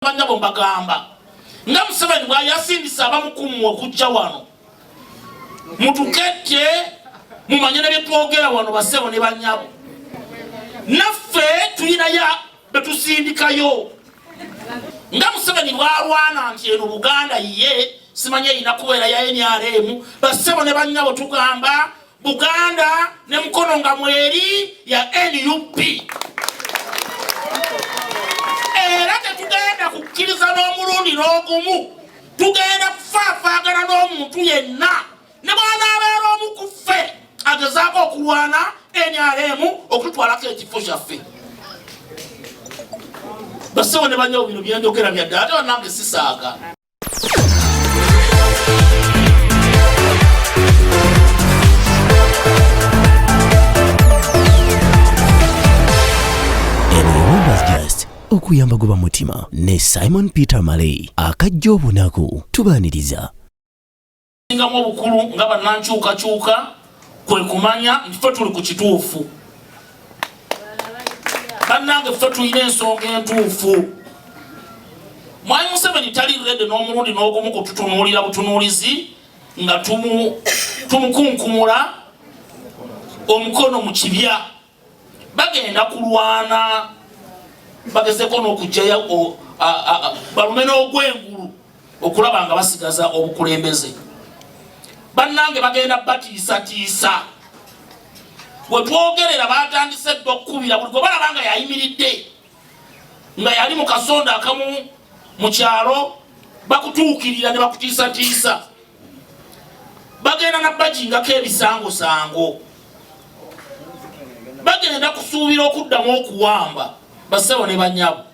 Banyabo, mbagamba nga Museveni bwayasindisa abamu kummwe okujja wano mutukette, mumanye ne byetwogera wano. Basebo ne banyabo, naffe tulinayo betusindikayo. Nga Museveni bwalwana nti eno Buganda ye simanyi erina kubeera ya NRM, basebo ne banyabo, tugamba Buganda ne Mukono nga mweri ya NUP, era tetugenda kukkiriza n'omulundi n'ogumu. Tugenda kufaafaagana n'omuntu yenna ne bwanaabeera omu ku ffe agezaako okulwana NRM okututwalako ekifo kyaffe. Basebo ne banyabo, bino byenjogera byaddala, ate bannange sisaaga. Just okuyamba guba mutima ne Simon Peter Maley akajja obunaku tubaaniriza. Singamu obukulu nga bannankyukakyuka kwe kumanya nti ffe tuli ku kituufu. Bannange, ffe tulina ensonga entuufu. Mwami Museveni tali ready n'omulundi n'ogumu kututunuulira butunuulizi nga tumukunkumula omukono mu kibya. Bagenda kulwana bagezeko n'okugjayo balume n'ogwengulu okulaba nga basigaza obukulembeze. Bannange, bagenda batiisatiisa. We twogerera batandise dda okukubira buli gwe balaba nga yayimiridde, nga yali mu kasonda akamu mu kyalo, bakutuukirira ne bakutiisatiisa. Bagenda nabajingako ebisangosango, bagenda kusuubira okuddamu okuwamba. Bassebo ne banyabo,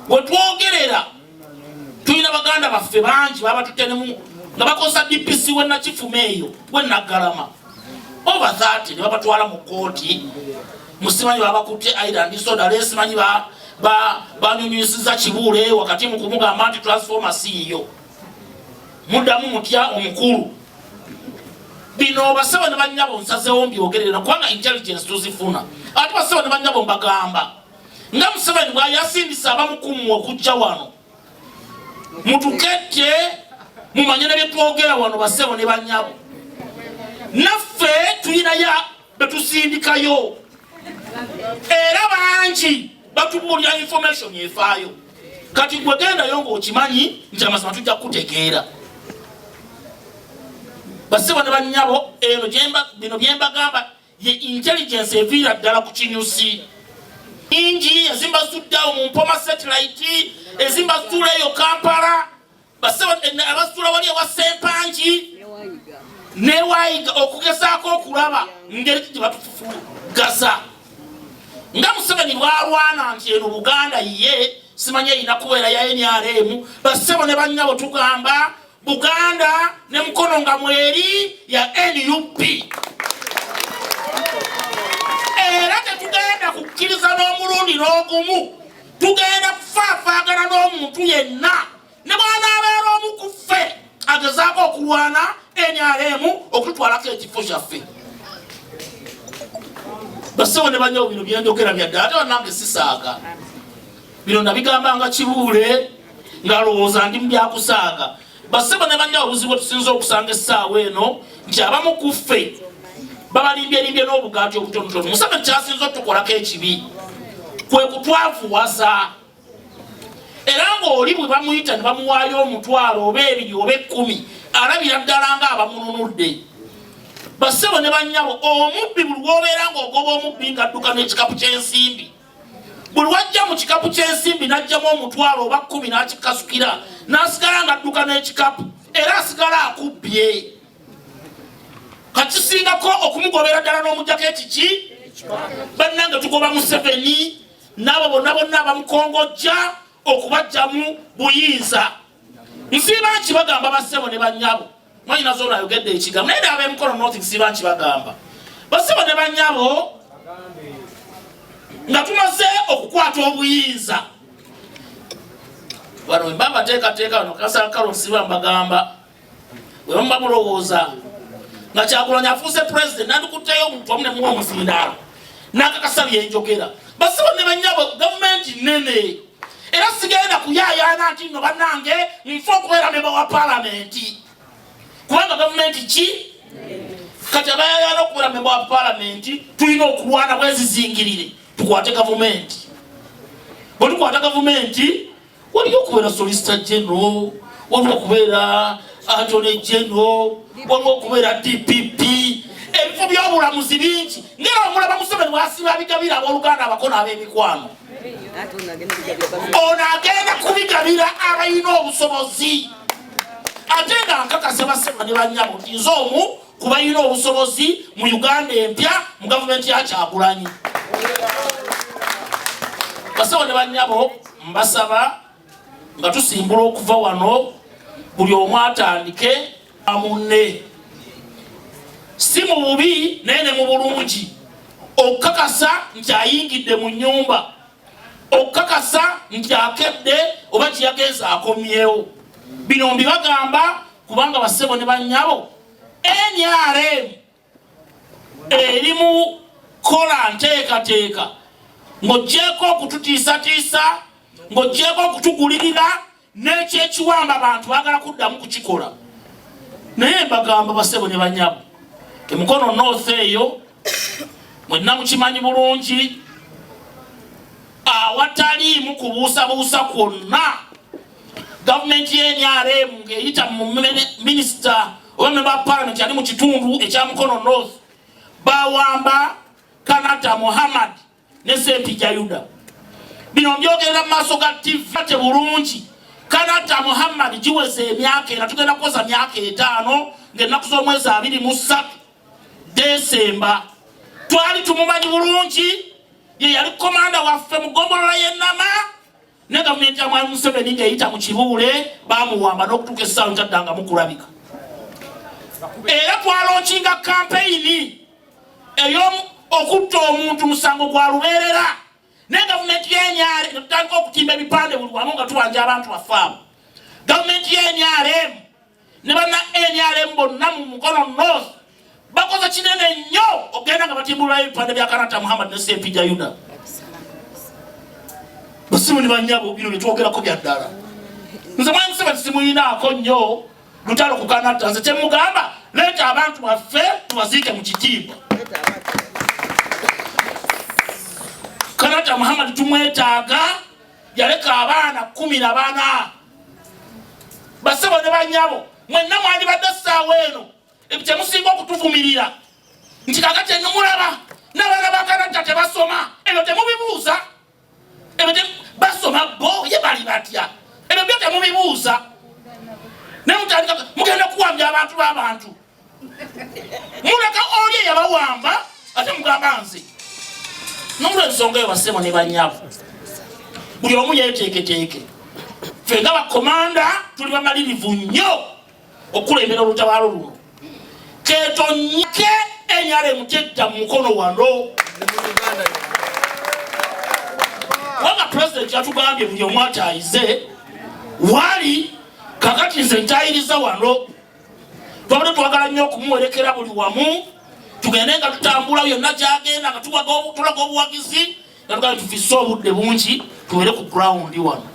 wetwogerera tulina baganda baffe bangi babatutenemu nga bakozesa DPC wenakifuma eyo wenaggalama, over 30, ne babatwala mu kooti. Musimanyi babakutte island soda, lesimanyi banyunyusiza Kibuule wakati mu kumugamba nti transformer siiyo. Muddamu mutya omukulu? Bino, basebo ne banyabo, nsazewo mbyogerera kubanga intelligence tuzifuna. Ate basebo ne banyabo, mbagamba nga Museveni bwayasindisa abamu kummwe okujja wano mutukette, mumanye ne byetwogera wano. Basebo ne banyabo, naffe tulinayo betusindikayo, era bangi batubuulira information efaayo. Kati gwe gendayo ng'okimanyi nti amazima tujja kukutegeera. Basebo ne banyabo, eno bino byembagamba ye intelligence eviira ddala ku kinyusi. Ingi ezimbazuddeawo mu Mpoma satellite, ezimbazuula eyo Kampala, abasuula wali ewa Sempangi newayiga okugezaako okulaba ngeri ki gye batufufugaza. Nga Museveni bwalwana nti eno Buganda ye simanyi erina kubeera ya NRM, basebo ne banyabo, tugamba Buganda ne Mukono nga mweri ya NUP, era tetugenda kukkiriza n'omulundi n'ogumu. Tugenda kufaafaagana n'omuntu yenna ne bwanaabeera omu ku ffe agezaako okulwana NRM okututwalako ekifo kyaffe. Basebo ne banyabo, bino byenjogera byaddala, ate bannange sisaaga. Bino nabigambanga Kibuule ng'alowooza ndi mu byakusaaga. Basebo ne banyabo, obuzibu tusinza okusanga essaawa eno nti abamu ku ffe babalimbye n'obugaati obutonotono. Museveni kyasinza otukolako ekibi kwe kutwavuwaza, era ng'oli bwe bamuyita ne bamuwaayo 10 oba 20 oba 10, alabira ddala nga abamununudde. Basebo ne bannyabo, omubbi buli lwobeera ng'ogoba omubbi ng'adduka n'ekikapu ky'ensimbi, buli wajja mu kikapu ky'ensimbi n'ajjamu 10 oba 10 n'akikasukira n'asigala ng'adduka n'ekikapu, era asigala akubbye. Kakisingako okumugobera ddala n'omugjako ekiki. Bannange, tugoba Museveni n'abo bonna bonna abamukongojja okubajjamu buyinza. Nsiiba nkibagamba, bassebo ne bannyabo, mwanyina zona ayogedde ekigambo, naye n'ab'emukono North, nsiiba nkibagamba, bassebo ne bannyabo, nga tumaze okukwata obuyinza wano wemba mbateekateeka wano kasankalo, nsiiba mbagamba, wemuba mulowooza nga Kyagulanyi afuuse president, nandikutteyo omuntu omu nemuwa omuzindaalo nakakasa byenjogera. Basebo ne banyabo, gavumenti nene. Era sigenda kuyaayaana nti nno bannange nfa okubeera memba wa palamenti, kubanga gavumenti ki kati abayayaana okubeera memba wa palamenti tulina okulwana bwezizingirire tukwate gavumenti. Bwe tukwata gavumenti, waliyo okubeera solicitor general, waliwo okubeera attorney general, waliwo okubeera DPP, ebifo by'obulamuzi bingi. Ngera omulaba Museveni bwasiba abigabira abooluganda, abakono, ab'emikwano. Ono agenda kubigabira abalina obusobozi. Ate nga nkakasa basema ne banyabo nti nze omu ku balina obusobozi mu Uganda empya mu gavumenti ya Kyagulanyi. Basebo ne banyabo, mbasaba nga tusimbula okuva wano, buli omu atandike munne, si mu bubi naye ne mu bulungi, okukakasa nti ayingidde mu nnyumba, okukakasa nti akedde oba kyeyagenza akomyewo. Bino mbibagamba kubanga basebo ne bannyabo, NRM eri mu kola nteekateeka ng'ogyeko okututiisatiisa, ng'ogyeko okutugulirira n'ekyekiwamba, abantu baagala kuddamu kukikola. Naye mbagamba basebo ne banyabo, emukono North eyo mwenna mukimanyi bulungi, awataliimu kubuusabuusa kwonna, gavumenti y'NRM ng'eyita mu minisita oba memba wa palamenti ali mu kitundu ekya Mukono North, bawamba Kanata Muhammad ne Sempija Yuda. Bino mbyogerera mu maaso ga TV te bulungi. Kanata Muhammad giweza emyaka era tugenda kukoza myaka 5 ng'ennaku z'omwezi 23 Desemba. Twali tumumanyi bulungi, ye yali komanda waffe mu ggombolola y'Ennama, ne gavumenti ya Mwami Museveni ng'eyita mu Kibuule bamuwamba n'okutuuka essaawa ntaddangamu kulabika. Era twalonkinga kampeyini ey'okutta omuntu musango gwa lubeerera, naye gavumenti y'NRM netutandika okutimba ebipande buli wamu nga tubanja abantu baffe abo. Gavumenti y'NRM ne banna NRM bonna mu Mukono North bakoze kinene nnyo okugenda nga batimbululayo ebipande bya Kanata Muhammad ne Sempija Yuda. Basimu ne banyabo, bino byetwogerako bya ddala. Nze Mwami Museveni simuyinaako nnyo lutalo ku Kanata. Nze kyemugamba, leeta abantu baffe tubaziike mu kitiibwa. Kanata Muhammad tumwetaaga, yaleka abaana 14. Basebo ne banyabo, mwenna mwandibadde essaawa eno kyemusinga okutuvumirira nti kakati enumulaba n'abaana ba Kanata tebasoma. Ebyo temubibuuza. Ebyo basoma bo ye bali batya? Ebyo byo temubibuuza. Naye mutandika mugenda kuwambya abantu b'abantu, muleka oli eyabawamba ate mugamba nze. Nolwensonga eyo, basebo ne banyabo, buli omu yeteeketeeke. Ffe nga bakomanda tuli bamalirivu nnyo okukulembera olutabaalo luno. Ketonyeke NRM tedda mu Mukono wano, kubanga pulezidenti yatugambye buli omu ataayize wali. Kakati nze ntayiriza wano. Twabadde twagala nnyo okumuwerekera buli wamu, tugende nga tutambula yonna gyagenda nga tulaga obuwagizi, nga tugamba tufisse obudde bungi tubeere ku ground wano.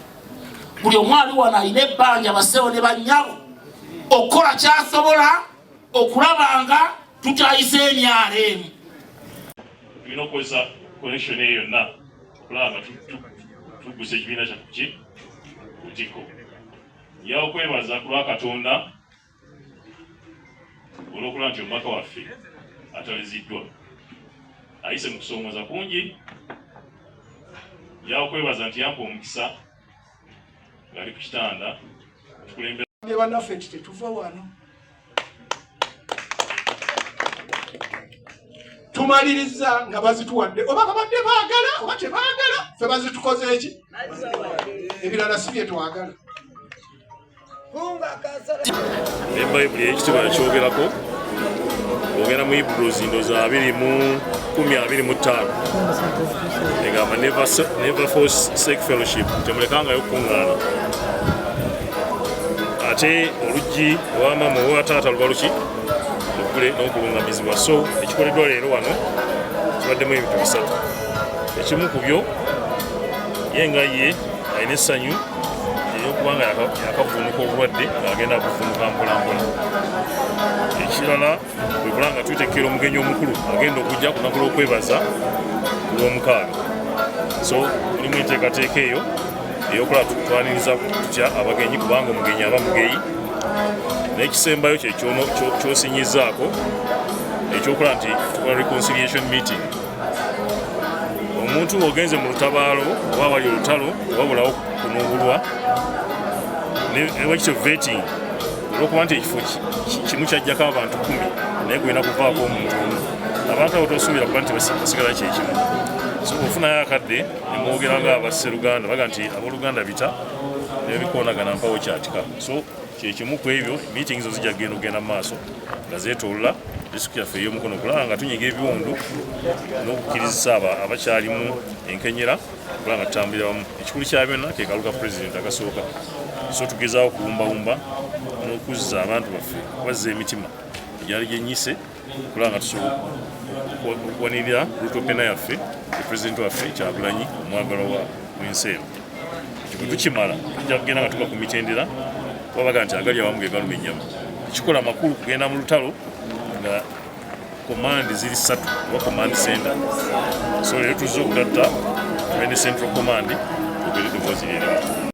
Buli omu ali wano alina ebbanja, basewo ne bannyabo, okukola kyasobola okulaba nga tutayisa NRM. Tulina okukozesa connection eyo yonna okulaba nga tuggusa ekibiina kyaffe ki ku ntikko. Okwebaza ku lwa Katonda olw'okulaba nti omubaka waffe ataliziddwa ayise mu kusoomooza kungi. Okwebaza nti yampa omukisa ng'ali ku kitanda tukulembera. Bannaffe nti tetuva wano, tumaliriza nga bazituwadde, oba babadde baagala oba tebaagala, ffe bazitukoze. Eki ebirala si bye twagala. Ne Bayibuli ey'ekitiibwa yakyogerako. Ogenda mu Hebrews ndoza 20:25, egamba "Never forsake fellowship", temulekangayo okukuŋŋaana. Ate oluggi owa maama owa taata luba luki luggule n'okuluŋŋamizibwa. So ekikoleddwa leero wano kibaddemu ebintu bisatu. Ekimu ku byo, ye nga ye alina Alina essanyu eryokuba nga yakavuunuka obulwadde ng'agenda kuvuunuka mpolampola. Ekirala kwe kulaba nga tuteekera omugenyi omukulu agenda okujja ku lunaku lw'okwebaza ku Lwomukaaga. So mulimu enteekateeka eyo eyokulaba twaniriza tutya abagenyi, kubanga omugenyi aba mugeyi. N'ekisembayo kyekyono kyosinyizaako ekyokulaba nti tukola reconciliation meeting. Omuntu ng'ogenze mu lutabaalo oba wali olutalo wabulawo kunuubulwa newekityo vetting, olwokuba nti ekifo kimu kyajjako abantu 10, naye kulina kuvaako omuntu omu, abantu abo tosuubira kuba nti basigala kyekimu. So ofunayo akadde nemwogera nga abasseruganda baga nti abooluganda bita nebikoonagana mpawo kyatika. So kyekimu ku ebyo, meeting zo zijja kugenda okugenda mu maaso nga zeetoolola disitulikiti yaffe ey'Omukono, okulaba nga tunyiga ebiwundu n'okukkirizisa abo abakyalimu enkenyera, okulaba nga tutambulira wamu. Ekikulu kya byonna ke kalulu ka pulezidenti akasooka. So tugezaawo okuwumbawumba n'okuzza abantu baffe, okubazza emitima egyali gyenyise, okulaba nga tusobola okuwanirira route opener yaffe, pulezidenti waffe Kyagulanyi, omwagalwa w'ensi eno. Ekyo bwe tukimala, tujja kugenda nga tuba ku mitendera, kuba baga nti agali awamu ge galuma ennyama. Ekikola amakulu kugenda mu lutalo nga command ziri ssatu oba command center. So leero tuzze okugatta tube ne central command, twogere eddoboozi lyerimu.